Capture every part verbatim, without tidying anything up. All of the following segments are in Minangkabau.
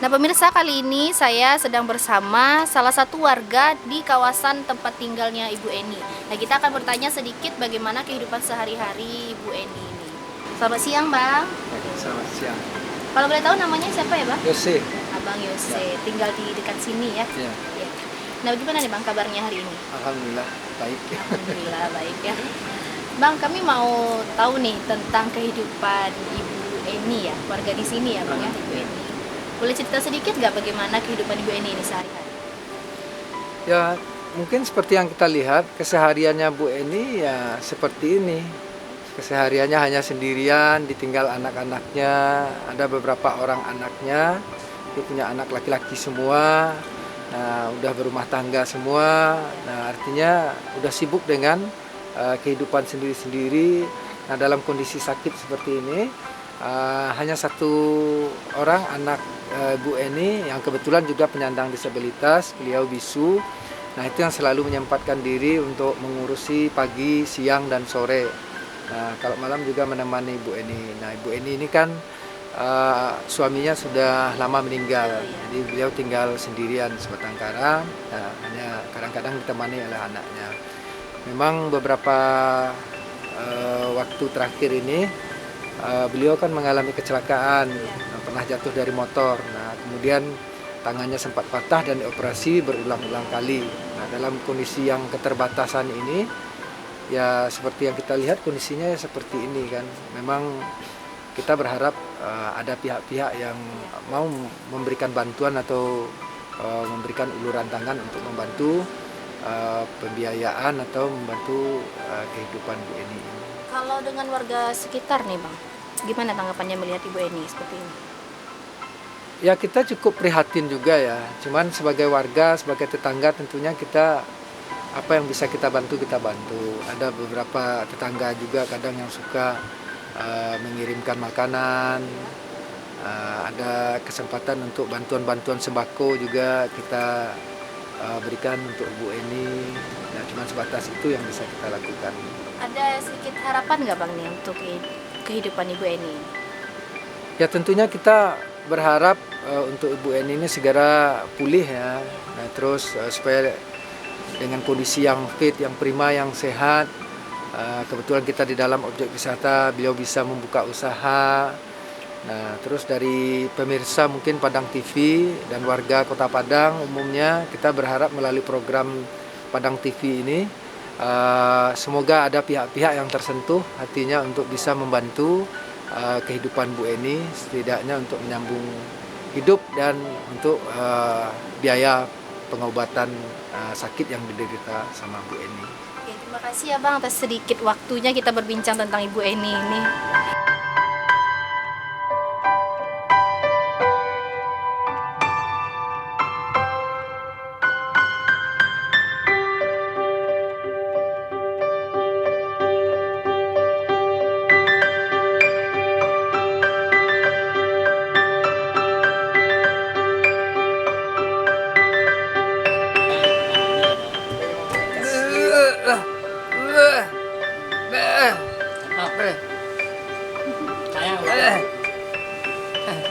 Nah, pemirsa, kali ini saya sedang bersama salah satu warga di kawasan tempat tinggalnya Ibu Eni. Nah, kita akan bertanya sedikit bagaimana kehidupan sehari-hari Ibu Eni ini. Selamat siang, Bang. Selamat siang. Kalau boleh tahu, namanya siapa ya, Bang? Yose. Abang Yose, Ya. tinggal di dekat sini ya? Ya. Ya. Nah, gimana nih, Bang, kabarnya hari ini? Alhamdulillah, baik. Alhamdulillah, baik ya. Bang, kami mau tahu nih tentang kehidupan Ibu Eni ya, warga di sini ya, Bang ya, Hmm, Ibu ya. Eni. Boleh cerita sedikit nggak bagaimana kehidupan Ibu Eni ini sehari-hari? Ya, mungkin seperti yang kita lihat, kesehariannya Bu Eni ya seperti ini. Kesehariannya hanya sendirian, ditinggal anak-anaknya, ada beberapa orang anaknya, dia punya anak laki-laki semua, nah, udah berumah tangga semua, nah, artinya udah sibuk dengan, eh, kehidupan sendiri-sendiri. Nah, dalam kondisi sakit seperti ini, eh, hanya satu orang anak, eh, Bu Eni yang kebetulan juga penyandang disabilitas, beliau bisu. Nah, itu yang selalu menyempatkan diri untuk mengurusi pagi, siang, dan sore. Nah, kalau malam juga menemani Ibu Eni. Nah, Ibu Eni ini kan, eh, suaminya sudah lama meninggal, Oh, iya. jadi beliau tinggal sendirian sebatang kara. Nah, hanya kadang-kadang ditemani oleh anaknya. Memang beberapa, eh, waktu terakhir ini, eh, beliau kan mengalami kecelakaan, Iya. pernah jatuh dari motor. Nah, kemudian tangannya sempat patah dan dioperasi berulang-ulang kali. Nah, dalam kondisi yang keterbatasan ini, ya seperti yang kita lihat kondisinya ya seperti ini kan. Memang kita berharap, eh, ada pihak-pihak yang mau memberikan bantuan atau, eh, memberikan uluran tangan untuk membantu, eh, pembiayaan atau membantu, eh, kehidupan Bu Eni ini. Kalau dengan warga sekitar nih, Bang, gimana tanggapannya melihat Ibu Eni seperti ini? Ya, kita cukup prihatin juga ya. Cuman sebagai warga, sebagai tetangga, tentunya kita, apa yang bisa kita bantu, kita bantu. Ada beberapa tetangga juga kadang yang suka, eh, mengirimkan makanan. Eh, ada kesempatan untuk bantuan-bantuan sembako juga kita, eh, berikan untuk Bu Eni. Ya, cuman sebatas itu yang bisa kita lakukan. Ada sedikit harapan nggak, Bang, nih untuk kehidupan Ibu Eni? Ya, tentunya kita berharap, eh, untuk Ibu Eni ini segera pulih ya. Nah, terus, eh, supaya dengan kondisi yang fit, yang prima, yang sehat, eh, kebetulan kita di dalam objek wisata, beliau bisa membuka usaha. Nah, terus dari pemirsa mungkin Padang T V dan warga Kota Padang umumnya, kita berharap melalui program Padang T V ini, eh, semoga ada pihak-pihak yang tersentuh hatinya untuk bisa membantu, eh, kehidupan Bu Eni, setidaknya untuk menyambung hidup dan untuk, eh, biaya pengobatan, eh, sakit yang diderita sama Bu Eni. Oke, terima kasih ya, Bang, atas sedikit waktunya kita berbincang tentang Ibu Eni ini.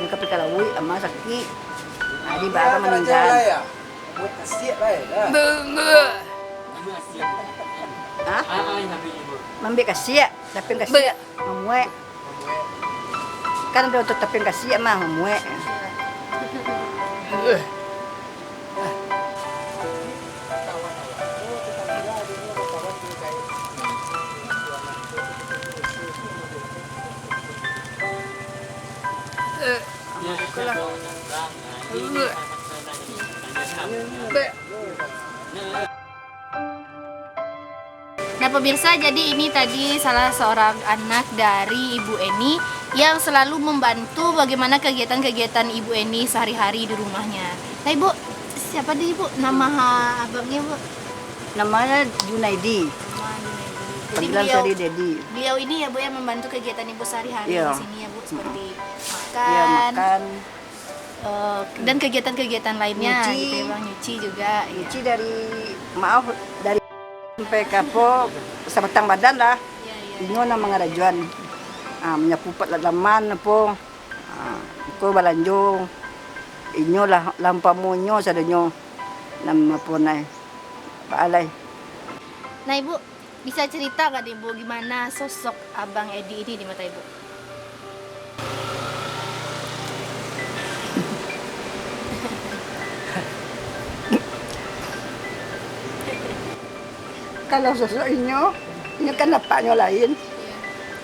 Ni ka pai ka lauik, ama sakik. Adi bara maninggal. Buek kasiak lai lah. Hah? Mambiak kasiak, tapian kasiak, mamuek. Kan ado tu tapian kasiak mah, mamuek. Nah, pemirsa, jadi ini tadi salah seorang anak dari Ibu Eni yang selalu membantu bagaimana kegiatan-kegiatan Ibu Eni sehari-hari di rumahnya. Nah, Ibu, siapa tadi, Ibu? Nama abangnya, Bu? Namanya Junaidi. Wah, Junaidi. Jadi Panggilan beliau, sehari Dedi. Beliau ini ya, Bu, yang membantu kegiatan Ibu sehari-hari Iya. di sini ya, Bu, seperti Iya, makan, makan. Eh, dan kegiatan-kegiatan lainnya Nyuci. gitu ya, Bang, nyuci juga, ya. Nyuci dari, maaf, dari sampai ka apo, sabatang badan lah. Iya, iya, Inyo iya, nan iya. mangarajoan. Ah, manyapu pat laman apo. Ah, ko balanjo. Inyo lah, lah umpamonyo sadonyo nan apo nai. Baalai. Nah, Ibu, bisa cerita nggak nih, Bu, gimana sosok Abang Edi ini di mata Ibu? Kalau sosok inyo, inyo kan apaknyo lain. Iya.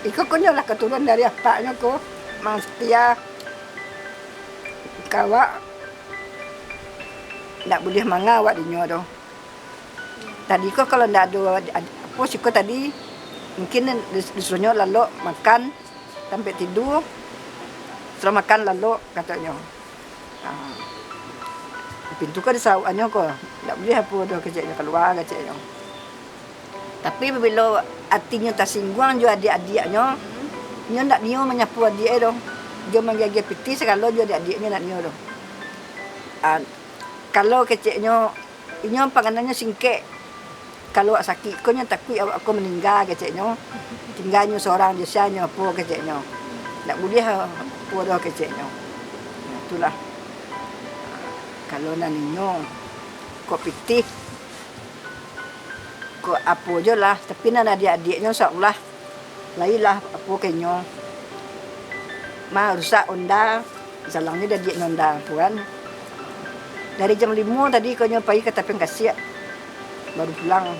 Iko ko nyo lah katurunan dari apaknyo ko, Mang Setia. Kawak ndak buliah manga awak dinyo tu. Tadi ko kalau ndak ado ad-, apo siko tadi, mungkin dis-, disuruahnyo lalok makan, tampek tidua, sudah makan lalok, katonyo. Ha. Pintu ko disawakannyo ko, ndak buliah apo doh keceknyo, kalua keceknyo. Tapi, apabilo atinyo tasingguang jo adiak-adiaknyo, inyo ndak nio manyapu adiak e doh. Jo manggagia pitih sagalo jo adiak-adiaknyo ndak nio doh. Ah, kalau keceknyo, inyo panganannyo singkek. Kalau awak sakik ko, nyo takuik awak ko maningga keceknyo. Tingga nyo sorang jo sia nyo apo keceknyo. Ndak buliah apo doh keceknyo. Nah, itulah. Kalau nan inyo, kok pitih, kok apo jo lah, tapi nan adiak-adiaknyo, insya Allah, lai lah apo ka inyo. Ma rusak onda, salangnyo di adiaknyo onda tu kan. Dari jam limo tadi ko nyo pai ka Tapian Kasiak, baru pulang,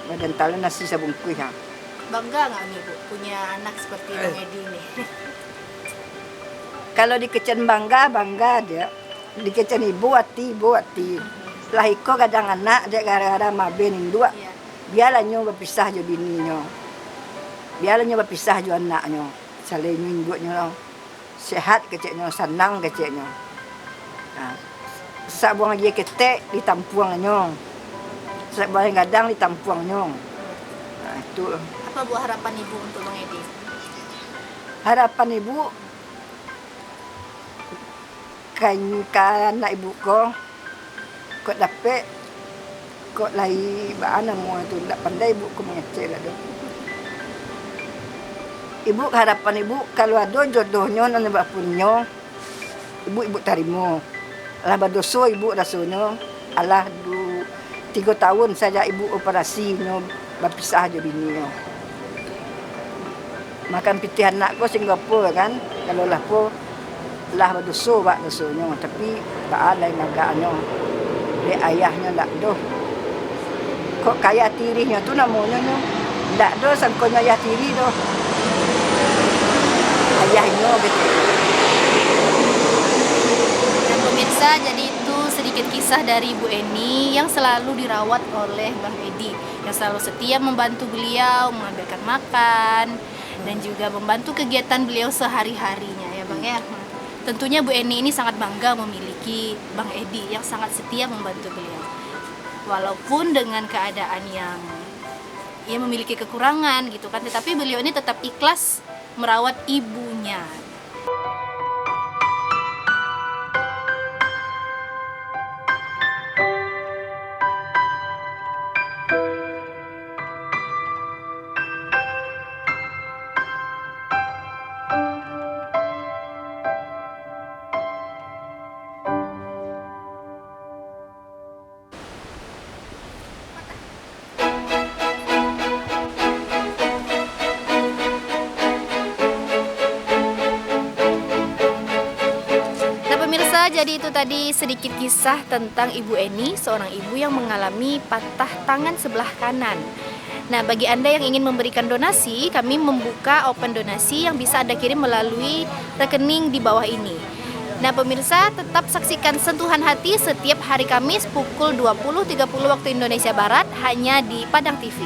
badantalan nasi sabungkuih ha. Bangga nggak nih, Bu, punya anak seperti Bang Edi nih? Kalau dikecek bangga, bangga, Dek. Dikecek ibu ati, ibu ati. Lah iko gadang anak, Dek, gara-gara mabe induak. Iya. Bialah nyo bapisah jo bininyo. Bialah nyo bapisah jo anaknyo. Salai nyo induaknyo sehat keceknyo, sanang keceknyo. Ha. Sasak buang aia ketek ditampuangnyo. Sasak buang aia gadang ditampuangnyo. Ha, itu. Apa, Bu, harapan Ibu untuk Bang Edi? Harapan ibu, ka, ka anak ibu ko, kok dapek, kok lai baa namo tu, ndak pandai ibu ko mangecek lah tu. Ibu, harapan ibu, kalau ado jodohnyo nan bak punnyo, ibu, ibu tarimo. Alah badoso ibu rasonyo, alah du-, tigo taun sajak ibu operasi nyo bapisah jo bininyo. Makan pitih anak ko singgo apo kan, kalau lah po, lah badoso bak rasonyo, tapi baa lai magaknyo, dek ayahnyo ndak doh. Kok ka ayah tirihnyo tu namonyo nyo? Ndak doh sangkonyo ayah tiri doh. Ayahnyo gitu. Dan pemirsa, jadi itu sedikit kisah dari Ibu Eni yang selalu dirawat oleh Bang Edi, yang selalu setia membantu beliau, mengambilkan makan, dan juga membantu kegiatan beliau sehari-harinya, ya, Bang, ya. Tentunya Bu Eni ini sangat bangga memiliki Bang Edi yang sangat setia membantu beliau. Walaupun dengan keadaan yang ia memiliki kekurangan gitu kan, tetapi beliau ini tetap ikhlas merawat ibunya. Nah, pemirsa, jadi itu tadi sedikit kisah tentang Ibu Eni, seorang ibu yang mengalami patah tangan sebelah kanan. Nah, bagi Anda yang ingin memberikan donasi, kami membuka open donasi yang bisa Anda kirim melalui rekening di bawah ini. Nah, pemirsa, tetap saksikan Sentuhan Hati setiap hari Kamis pukul dua puluh tiga puluh waktu Indonesia Barat, hanya di Padang T V.